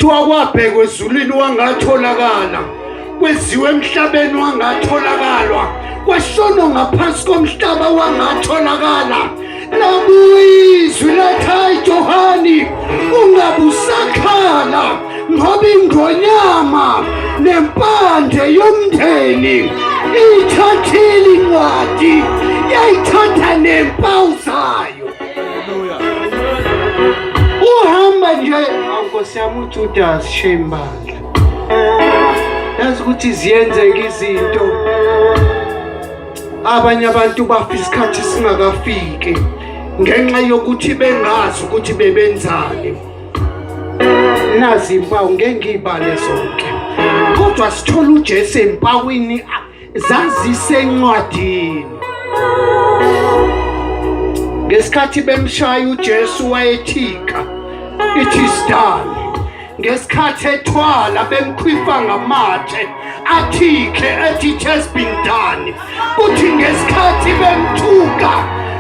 Kuthiwa kwabhekwa ezulwini wangatholakala, kweziwe emhlabeni wangatholakalwa, kwashonwa ngaphansi komhlaba wangatholakala. Labuya izwi lathi, hayi Johani, ungabusakhala ngoba ingonyama nempande yomndeni ithathile incwadi, yayithatha nempawu zayo. Uhamba nje, Nkosi yami, uJudas, shame bandla. Yazi ukuthi ziyenzeka izinto, abanye abantu bafa isikhathi singakafiki ngenxa yokuthi bengazi ukuthi bebenzani. Nazi impawu, ngeke ngiyibale zonke, kodwa sithola uJesu empawini zazisencwadini. Ngesikhathi bemshaya uJesu wayethika, "It is done." Ngesikhathi ethwala bemkhwifa ngamatshe, athikhe ethi, "It has been done." Kuthi ngesikhathi bemthuka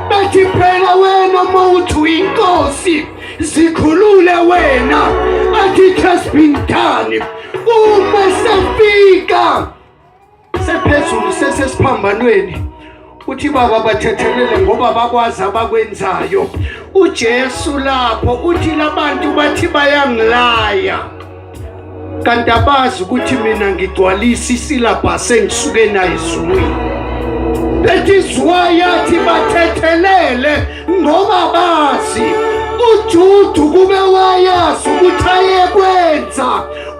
bethi, "Phela wena mawuthi uyinkosi, zikhulule wena," athi, "It has been done." Uma sefika sephezulu sesesiphambanweni, uthi, "Baba, bathethelele ngoba bakwazi abakwenzayo." UJesu lapho uthi, "Labantu bathi bayangilaya, kanti abazi ukuthi mina ngigcwalisa isyllabus engisuke nayo ezulwini." That is why yathi, "Bathethelele ngoba bazi." UJudu kube wayazi ukuthi ayekwenza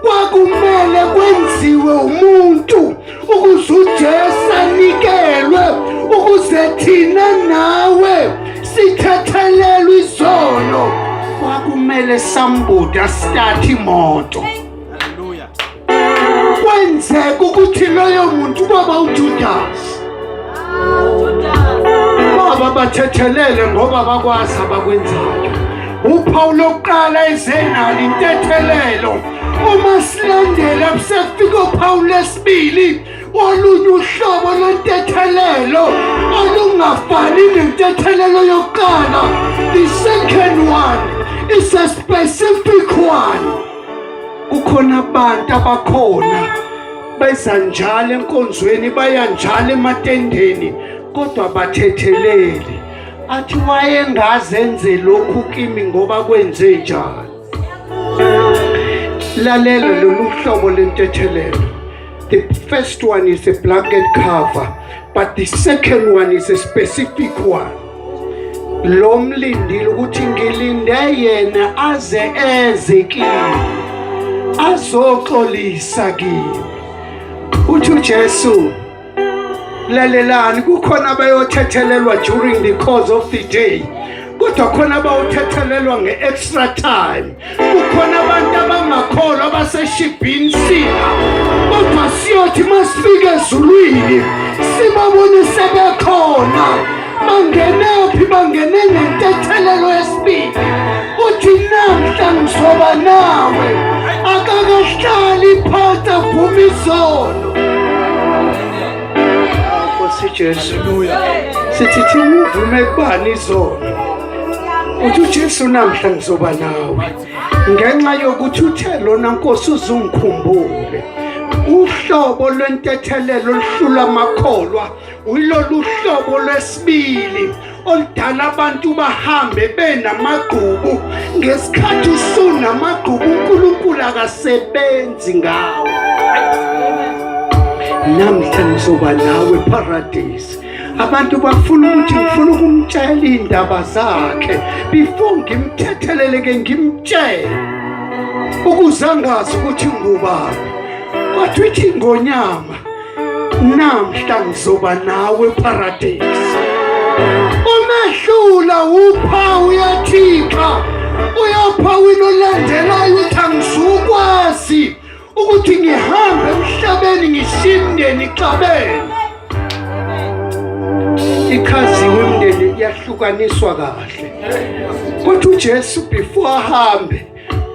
kwakumele kwenziwe umuntu ukuze uJesu anikelwe, ukuze thina nawe sithethelelwe izono, kwakumele somebody astart imoto. Hallelujah. Kwenzeka ukuthi loyo muntu kwaba uJudas. "Baba, bathethelele ngoba bakwazi abakwenzayo." Uphawu lokuqala ezenalo intethelelo. Uma silandela, kusefika uphawu lesibili, olunye uhlobo lwentethelelo olungafani nentethelelo yokuqala. The second one is a specific one. Kukhona abantu abakhona beza njalo enkonzweni, baya njalo ematendeni, kodwa bathetheleli. Athi, "Wayengazenze lokhu kimi ngoba kwenze njalo." Lalela lolu hlobo lentethelelo. The first one is a blanket cover, but the second one is a specific one. Lo mlindile ukuthi ngilinde yena aze eze kimi azoxolisa kimi. Uthi uJesu, lalelani, kukhona abayothethelelwa during the course of the day, kodwa khona abayothethelelwa nge-extra time. Kukhona abantu abangakholwa abaseshibhini sina, kodwa siyothi masifike ezulwini sibabone sebekhona. Bangenephi? Bangene ngentethelelo yesibili. Uthi, "Namhla ngizoba nawe." Akakahlali phansi avuma izono. Nkosi Jesu, sithi thina uvume kubani izono? Uthi uJesu, "Namhla ngizoba nawe," ngenxa yokuthi uthe lona, "Nkosi, uzungikhumbule." Uhlobo lwentethelelo oluhlula amakholwa uyilolu hlobo lwesibili oludala abantu bahambe benamagqubu. Ngesikhathi usunamagqubu, uNkulunkulu akasebenzi ngawo. "Namhla ngizoba nawe paradise." Abantu bafuna ukuthi ngifuna ukumtshela iy'ndaba zakhe before ngimthethelele ke, ngimtshele ukuze angazi ukuthi ngubani. Kodwa ithi ingonyama, "Namhla ngizoba nawe paradise." Umehlula upha uyathika uyaphawini olandelayo, uthi, "Angizukwazi ukuthi ngihambe emhlabeni ngishiye imndeni ixabene." Ikhaziwe imndeni, iyahlukaniswa kahle, kodwa uJesu before ahambe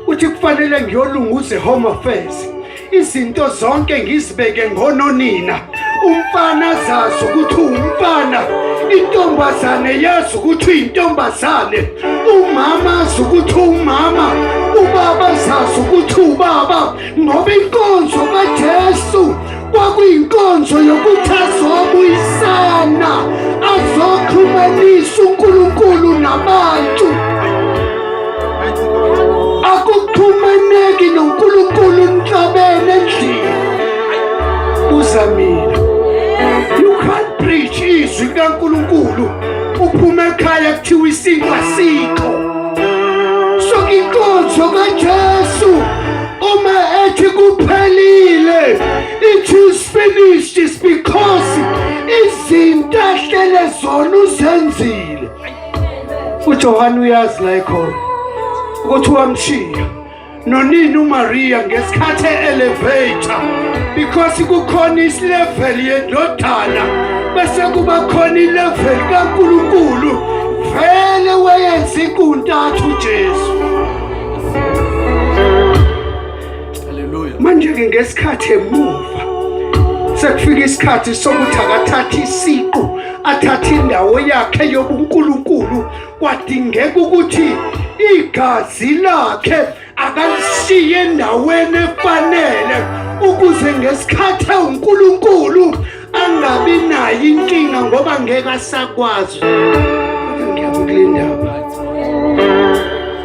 uthi, "Kufanele ngiyolunguza home affairs, izinto zonke ngizibeke ngononina. Umfana azazi ukuthi uwumfana, intombazane yazi ukuthi uyintombazane, umama azi ukuthi umama, ubaba." Ubaba azazi ukuthi ubaba, ngoba inkonzo kaJesu kwakuyinkonzo yokuthi azobuyisana, azoxhumanisa uNkulunkulu nabantu. Akuxhumaneki noNkulunkulu nixabene endlini. Buza mina, you can't preach izwi likaNkulunkulu uphume ekhaya kuthiwa isinkwa sikho. So inkonzo kaJesu uma ethi kuphelile, it is finished, is because izinto ahlele zona uzenzile. uJohane uyazi la ekhona ukuthi wamshiya nonini uMaria ngesikhathi e-elevator, because kukhona isilevel yendodana bese kuba khona ilevel kaNkulunkulu. Vele wayenza inkuntathu uJesu. Hallelujah. Manje-ke ngesikhathi emuva sekufika isikhathi sokuthi akathathe isiqu, athathe indawo yakhe yobuNkulunkulu, kwadingeka ukuthi igazi lakhe akalishiye endaweni efanele ukuze ngesikhathi uNkulunkulu angabi nayo inkinga, ngoba ngeke asakwazi. Kodwa ngiyabe kule ndaba,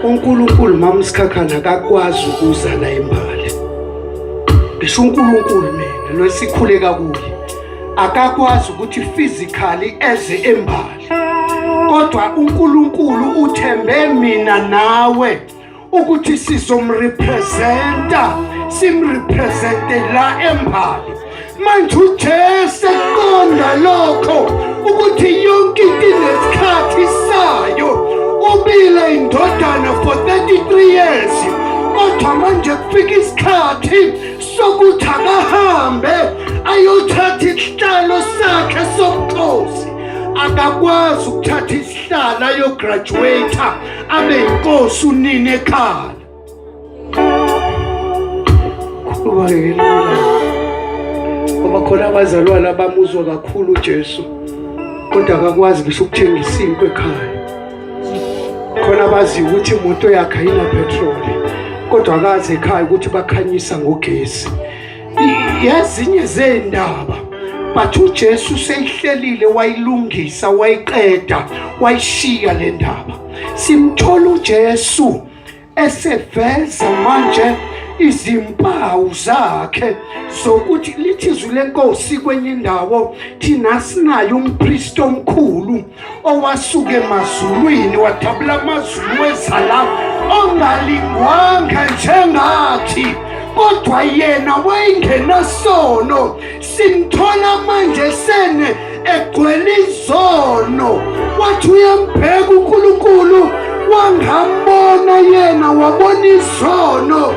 uNkulunkulu mama uSikhakhane akakwazi ukuza la imbali. Ngisho uNkulunkulu mina lo esikhuleka kuye akakwazi ukuthi physically eze embali, kodwa uNkulunkulu uthembe mina nawe ukuthi sizomrepresenta, simrepresente la embali. Manje uJesu eqonda lokho ukuthi yonke into inesikhathi sayo. Ubile indodana for 33 years, kodwa manje kufika isikhathi sokuthi akahambe ayothatha isihlalo sakhe sobukhosi. Akakwazi ukuthatha isihlalo ayograduate abe inkosi unini ekhala. Khuluma ngelinye ngoba khona abazalwane abamuzwa kakhulu uJesu, kodwa akakwazi ngisho ukuthenga isinkwa ekhaya. Khona bazi ukuthi imoto yakhe ayinapetroli, kodwa akazi ekhaya ukuthi bakhanyisa ngogesi. Yezinye zey'ndaba, but uJesu seyihlelile, wayilungisa, wayiqeda, wayishiya le ndaba. Simthola uJesu eseveza manje izimpawu zakhe zokuthi lithi izwi lenkosi kwenye indawo, thina sinayo umpristi omkhulu owasuka emazulwini, wadabula amazulu, weza la, ongalingwanga njengathi, kodwa yena wayengenasono. Simthola manje sene egcwele izono. Wathi uyambheka uNkulunkulu, wangambona yena, wabona izono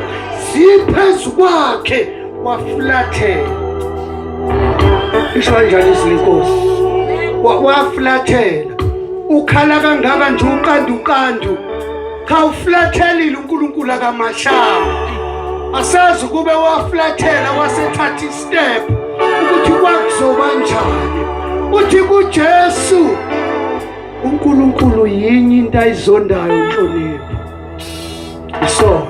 ziphezu kwakhe, wafulathela. Isho kanjani izwi lenkosi? Wafulathela. Ukhala kangaka nje uqandu uqandu, cha, uflathelile uNkulunkulu akamashanga. Asazi ukube waflathela wasethatha istep ukuthi kwakuzoba njani. Uthi kuJesu, uNkulunkulu yinye into ayizondayo, inhlonipho, isono,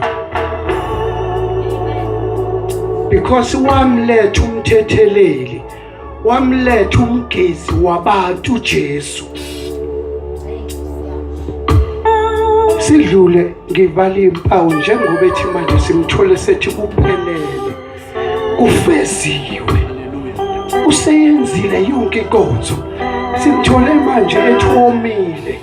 because wamletha umthetheleli, wamletha umgezi wabantu uJesu. Sidlule, ngivala impawu njengoba ethi manje simthole sethi kuphelele, kufeziwe, useyenzile yonke inkonzo. Simthole manje ethi womile,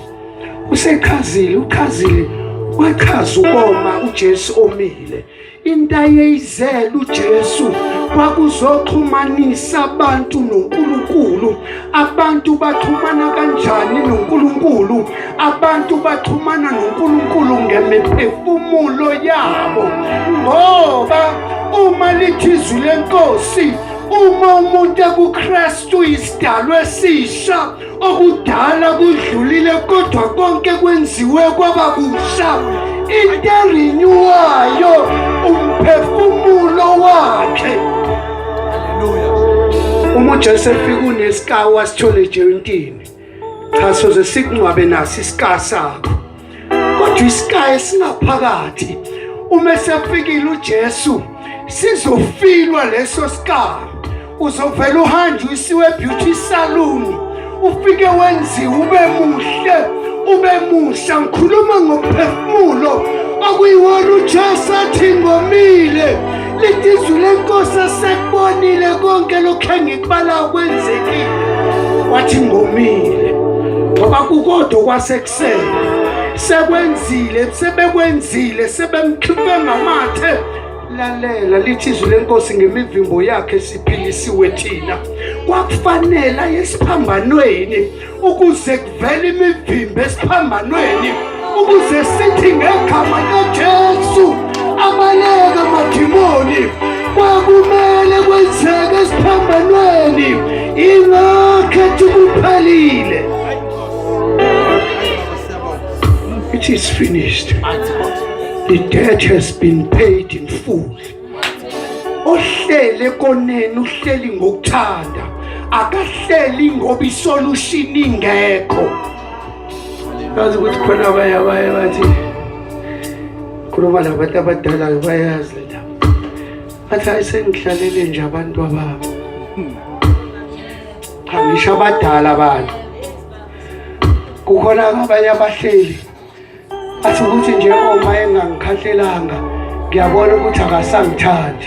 usechazile, uchazile, wachaza ukoma uJesu omile. Into ayeyizela uJesu kwakuzoxhumanisa abantu noNkulunkulu. Abantu baxhumana kanjani noNkulunkulu? Abantu baxhumana noNkulunkulu ngemiphefumulo yabo, ngoba uma lithi izwi lenkosi, uma umuntu ekuKristu isidalwa esisha, okudala kudlulile kodwa konke kwenziwe kwaba kusha. Into erinyuwayo umphefumulo wakhe. Uma uJesu efika unesikawu asithole ejoyintini, cha, soze sikungcwabe naso isika sakho, kodwa isika esingaphakathi. Uma esefikile uJesu sizofilwa leso scar. Uzovela uhanjwe isiwe beauty salon ufike wenziwe ube muhle ube musha. Ngikhuluma ngomphefumulo okuyiwona uJesu athi ngomile. Lithi izwi lenkosi asekubonile konke lokhu engikubala kwenzekile. Wathi ngomile ngoba kukodwa kwasekusele sekwenzile sebekwenzile sebemkhiphe ngamathe. Lalela, lithi izwi lenkosi ngemivimbo yakhe siphilisiwe thina. Kwakufanele aye esiphambanweni ukuze kuvele imivimbo esiphambanweni, ukuze sithi ngegama kaJesu abaleke amadimoni. Kwakumele kwenzeke esiphambanweni, ingakho ethi kuphelile. It is finished. The debt has been paid in full. Ohlele koneni uhleli ngokuthanda, akahleli ngoba isolution ingekho. Yazi ukuthi khona abanye abaye bathi khuluma nabantu abadala bayazi le ndaba. Bathi hayi sengihlalele nje abantu abami. Cha ngisho abadala abantu. Kukhona abanye abahleli athi ukuthi nje uma engangikhahlelanga ngiyabona ukuthi akasangithandi.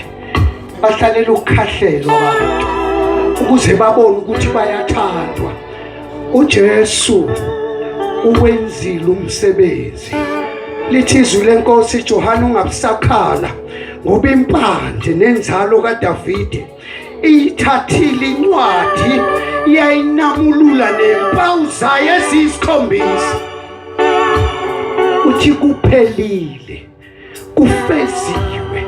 Bahlalela ukukhahlelwa abantu ukuze babone ukuthi bayathandwa. uJesu uwenzile umsebenzi. Lithi izwi lenkosi Johane ungabusakhala ngoba impande nenzalo kaDavide iyithathile incwadi yayinamulula nempawu zayo eziyisikhombisa. Uthi kuphelile, kufeziwe.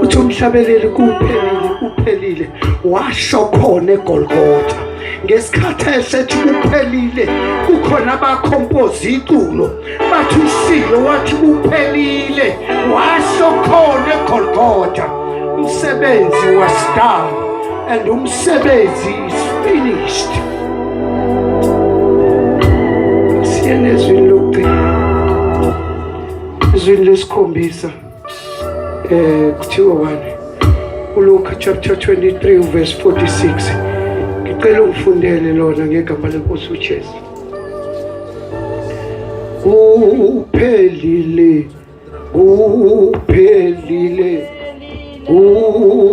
Uthi umhlabeleli kuphelile, kuphelile. Washo khona eGolgotha ngesikhathi esethi kuphelile, kukhona abakhompoza iculo bathi usilo wathi kuphelile, washo khona eGolgotha. Umsebenzi was done and umsebenzi is finished. Siyene ezwini lokugcina, ezwini lesikhombisa, kuthiwa bani? uLuka chapter 23 verse 46. Ngicela ungifundele lona ngegama lenkosi uJesu. Kuphelile, kuphelile, kuphelile, kuphelile.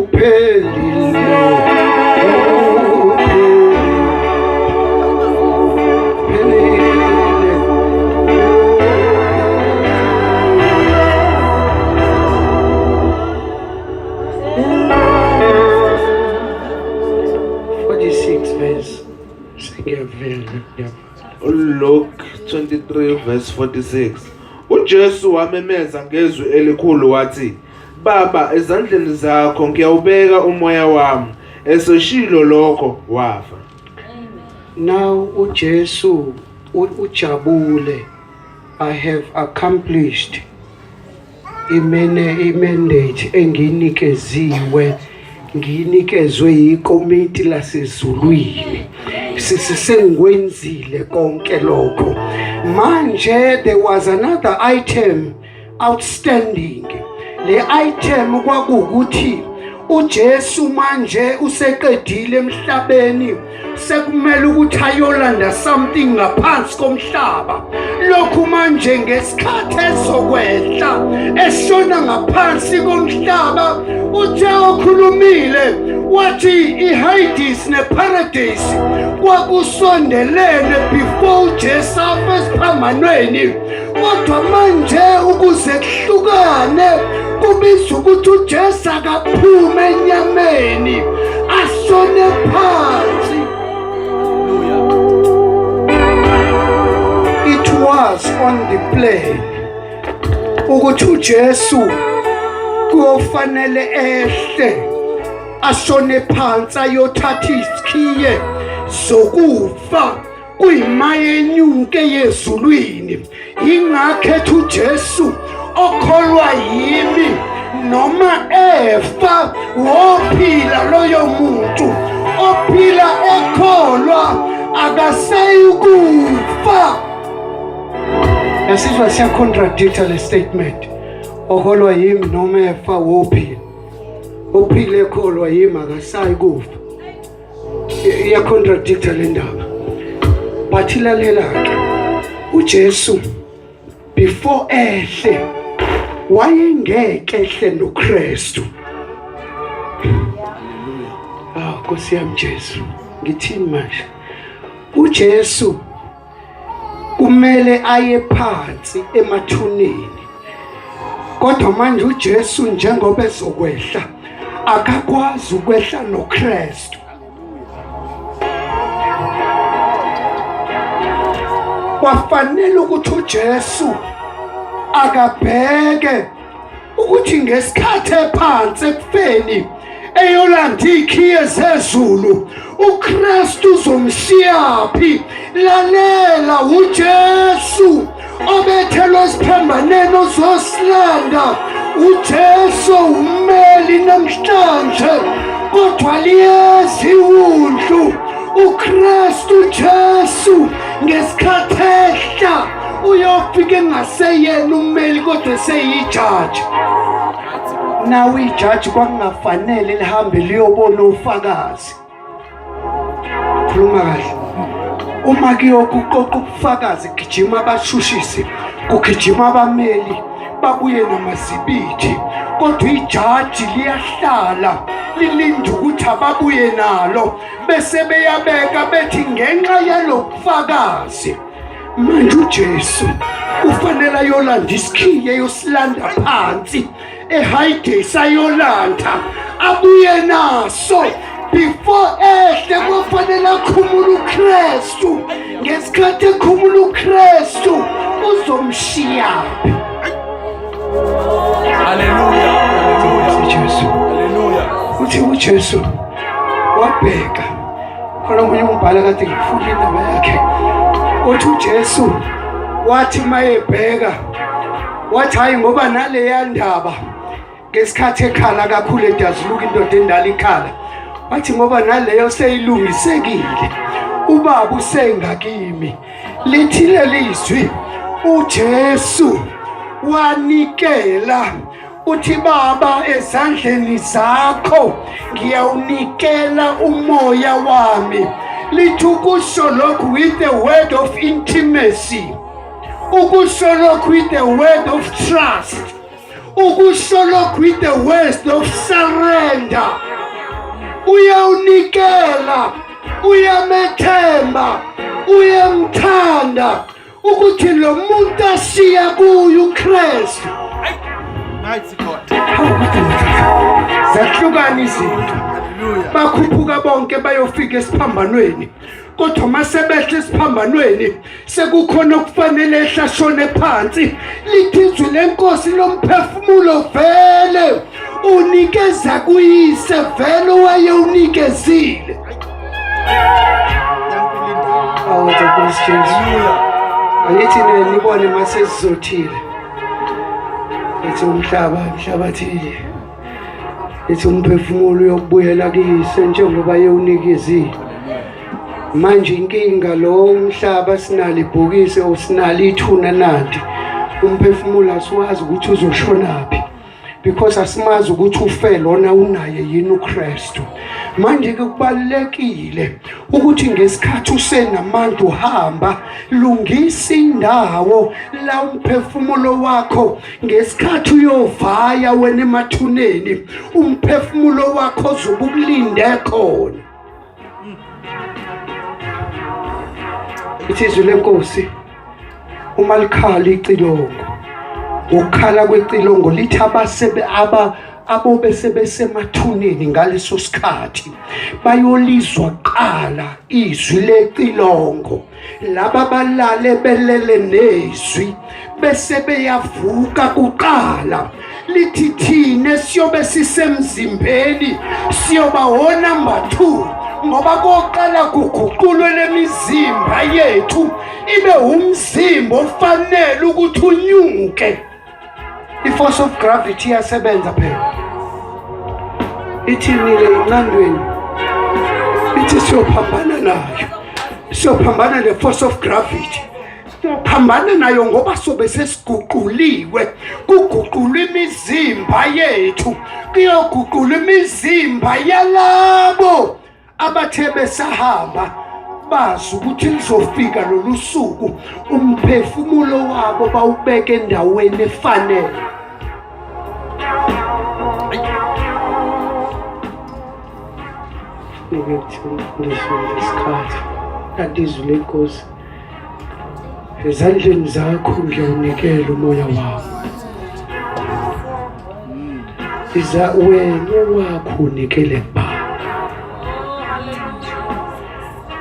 46 verse. Sengiyavela, ngiyavela. Luke 23 verse 46. uJesu wamemeza ngezwi elikhulu wathi, Baba, ezandleni zakho ngiyawubeka umoya wami. Eseshilo lokho wafa. Now uJesu ujabule. I have accomplished imene imandate enginikeziwe, ngiyinikezwe yikomiti lasezulwini. Sesisengikwenzile konke lokho. Manje there was another item outstanding. Le item kwakuwukuthi uJesu manje useqedile emhlabeni, sekumele ukuthi ayolanda something ngaphansi komhlaba. Lokhu manje ngesikhathi ezokwehla eshona ngaphansi komhlaba, uthe okhulumile wathi iHades neParadise kwakusondelene before uJesu afe esiphambanweni. Kodwa manje ukuze kuhlukane kubiza ukuthi uJesu akaphume enyameni ashone phansi. It was on the plan ukuthi uJesu kuyofanele ehle ashone phansi ayothatha izikhiye zokufa kuyima yenyuke yezulwini. Ingakho ethi uJesu okholwa yimi noma efa wophila loyo muntu ophila ekholwa akaseyikufa. Yasizwa siyacontradicta le statement. Oholwa yimi noma efa wophila. Ophile ekholwa yimi akasayi kufa. Iya-contradicta le ndaba. But ilalela-ke uJesu before ehle wayengeke ehle noKristu. Ah, Nkosi yami Jesu, ngithini manje? uJesu kumele aye phansi emathuneni, kodwa manje uJesu njengoba ezokwehla akakwazi ukwehla noKristu. Kwafanele ukuthi uJesu akabheke ukuthi ngesikhathi ephansi ekufeni eyolanda ikhiye zezulu uKristu uzomshiyaphi. Lalela, uJesu obethelwe esiphambaneni uzosilanda. uJesu ummeli namhlanje, kodwa liyeza iwundlu uKristu Jesu ngesikhathi ehla uyofika engaseyena ummeli kodwa eseyijaji. Nawe ijaji kwakungafanele lihambe liyobona ufakazi. Khuluma kahle. Uma kuyokuqoqa ubufakazi gijima abashushisi, kugijima abameli, babuye namazibithi, kodwa ijaji liyahlala lilinde ukuthi ababuye nalo bese beyabeka bethi ngenxa yalobufakazi. Manje uJesu ufanele ayolanda isikhiye, eyosilanda phansi eHades, ayolanda abuye naso before ehle. Kufanele akhumule uKristu. Ngesikhathi ekhumula uKristu uzomshiyaphi? Haleluya. Jesu. Haleluya. Uthi uJesu wabheka khona omunye umbhalo kade ngifunda indaba yakhe, uthi uJesu wathi mayebheka wathi hayi, ngoba naleya ndaba ngesikhathi ekhala kakhulu edazuluka indoda endala ikhala, wathi ngoba naleyo seyilungisekile, ubaba usengakimi. Lithi lelizwi uJesu wanikela, uthi baba ezandleni zakho ngiyawunikela umoya wami. Lithi ukusho lokhu with the word of intimacy, ukusho lokhu with the word of trust, ukusho lokhu with the word of surrender. Uyawunikela, uyamethemba, uyamthanda ukuthi lo muntu ashiya kuye uKristu. Mighty God. Zahlukana izinto, bakhuphuka bonke bayofika esiphambanweni, kodwa mase behle esiphambanweni sekukhona okufanele ehla shone phansi. Lithi izwi lenkosi lomphefumulo vele unikeza kuyise, vele wayewunikezile. Awu Nkosi Jesu, angithi nibone mase sizothile, ethi umhlaba emhlabathini, ethi umphefumulo uyokubuyela kuyise njengoba yewunikezile. Manje inkinga lo umhlaba sinalo ibhokisi osinalo ithuna, nanti umphefumulo asiwazi ukuthi uzoshonaphi because asimazi ukuthi ufe lona unaye yini uKristu. Manje ke kubalekile ukuthi ngesikhathi usenamandla uhamba lungisa indawo la umphefumulo wakho, ngesikhathi uyovaya wena emathuneni umphefumulo wakho ozobe ukulinde khona. Ithi izwi lenkosi uma likhala icilongo, ngokukhala kwecilongo lithi abasebe aba abobe sebesemathuneni ngaleso sikhathi bayolizwa kuqala izwi lecilongo. Laba balale belele nezwi bese beyavuka kuqala. Lithi thina siyobe sisemzimbeni siyoba onumber 2, ngoba koqala kuguqulwe lemizimba yethu ibe umzimba ofanele ukuthi unyuke. I-force of gravity iyasebenza phela. Ithini le inqandweni? Ithi siyophambana nayo, siyophambana ne-force of gravity. Sophambana nayo ngoba sobe sesiguquliwe, kuguqulwa imizimba yethu, kuyoguqulwa imizimba yalabo abathe besahamba bazi ukuthi lizofika lolu suku, umphefumulo wabo bawubeke endaweni efanele. Funeke kuthi umfundisi ngesikhathi kanti izwi lenkosi ezandleni zakho ngiyawunikela umoya wami. Iza wena wakho unikele kubani?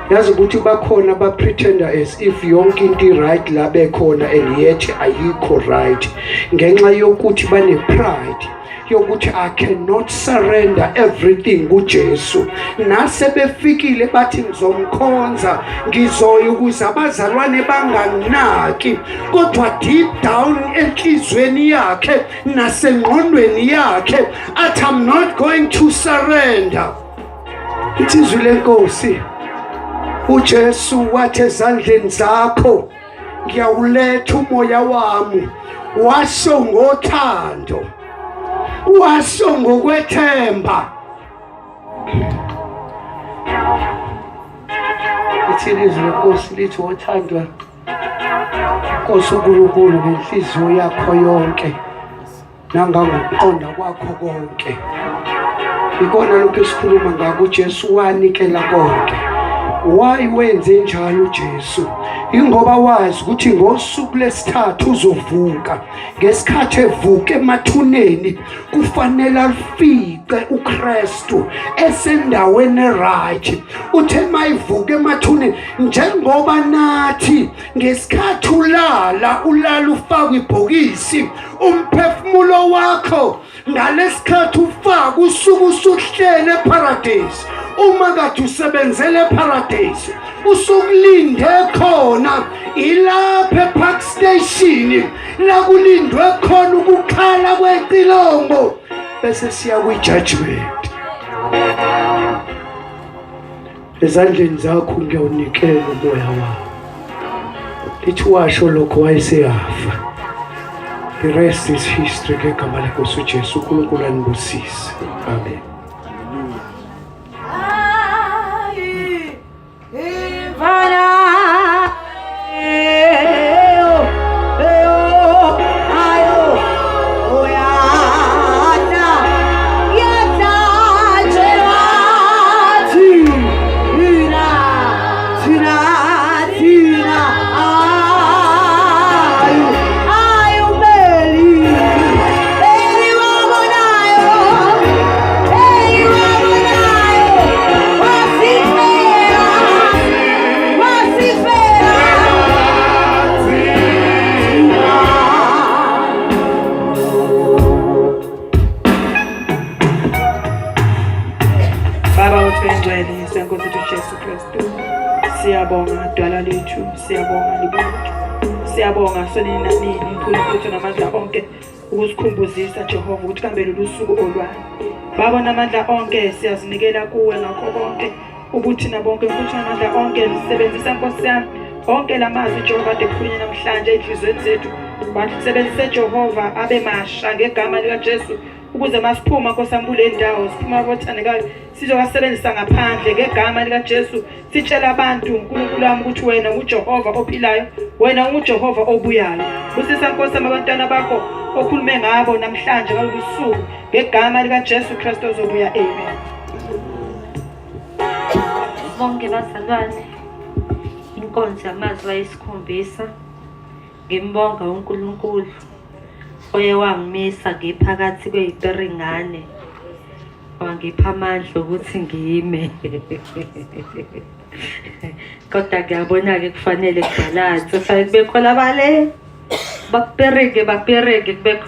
Yazi ukuthi bakhona aba-pretender as if yonke into i-right la bekhona and yet ayikho right ngenxa yokuthi bane-pride yokuthi I cannot surrender everything kuJesu. Nase befikile bathi ngizomkhonza, ngizoya ukuze abazalwane banganginaki, kodwa deep down enhlizweni yakhe nasengqondweni yakhe athi I'm not going to surrender. Ithi izwi lenkosi, uJesu wathi ezandleni zakho ngiyawuletha umoya wami, washo ngothando, washo ngokwethemba. Ithi izwi lenkosi lithi wothandwa Nkosi uNkulunkulu ngenhliziyo yakho yonke nangangokuqonda kwakho konke. Ikona lokhu esikhuluma ngako, uJesu wanikela konke. Why wenze njalo uJesu? Ingoba wazi ukuthi ngosuku lesithathu uzovuka. Ngesikhathi evuka emathuneni kufanele afice uKristu esendaweni right. Uthe mayivuka emathuneni, njengoba nathi ngesikhathi ulala ulala ufakwe ibhokisi, umphefumulo wakho ngalesikhathi ufaka usuke usuhlele eparadise. Uma kade usebenzele eparadise usukulinde khona, ilapha epark station la kulindwe khona ukukhala kwecilongo, bese siya kwi-judgment. Ezandleni zakho ngiyawunikela umoya wami. Lithi washo lokho wayeseyafa. The rest is history ngegama lenkosi uJesu. uNkulunkulu anibusise. Amen. Baba wethu engcwele senkosi yethu Jesu Kristu, siyabonga dwala lethu, siyabonga libutho, siyabonga sonini nanini Nkulunkulu namandla onke ukusikhumbuzisa Jehova ukuthi kambe lolu suku olwani. Baba namandla onke, siyazinikela kuwe ngakho konke ubuthina bonke futhi namandla onke. Sisebenzisa Nkosi yami onke lamazwi Jehova ade khulunywa namhlanje enhliziyweni zethu, wasebenzise Jehova abe masha ngegama likaJesu, ukuze masiphuma Nkosi yami kule ndawo siphuma kothandekayo sizowasebenzisa ngaphandle ngegama likaJesu, sitshela abantu uNkulunkulu wami ukuthi wena unguJehova ophilayo, wena unguJehova obuyayo. Busisa Nkosi yami abantwana bakho okhulume ngabo namhlanje ngalolu suku ngegama likaJesu Kristu ozobuya. Amen. Bonke bazalwane, inkonzo yamazwi ayisikhombisa, ngimbonga uNkulunkulu oye wangimisa ngiphakathi kweyiperingane, wangipha amandla ukuthi ngime. Kodwa ngiyabona-ke kufanele kubhalanse, kufanele kube khona abale bakupereke bapereke kube.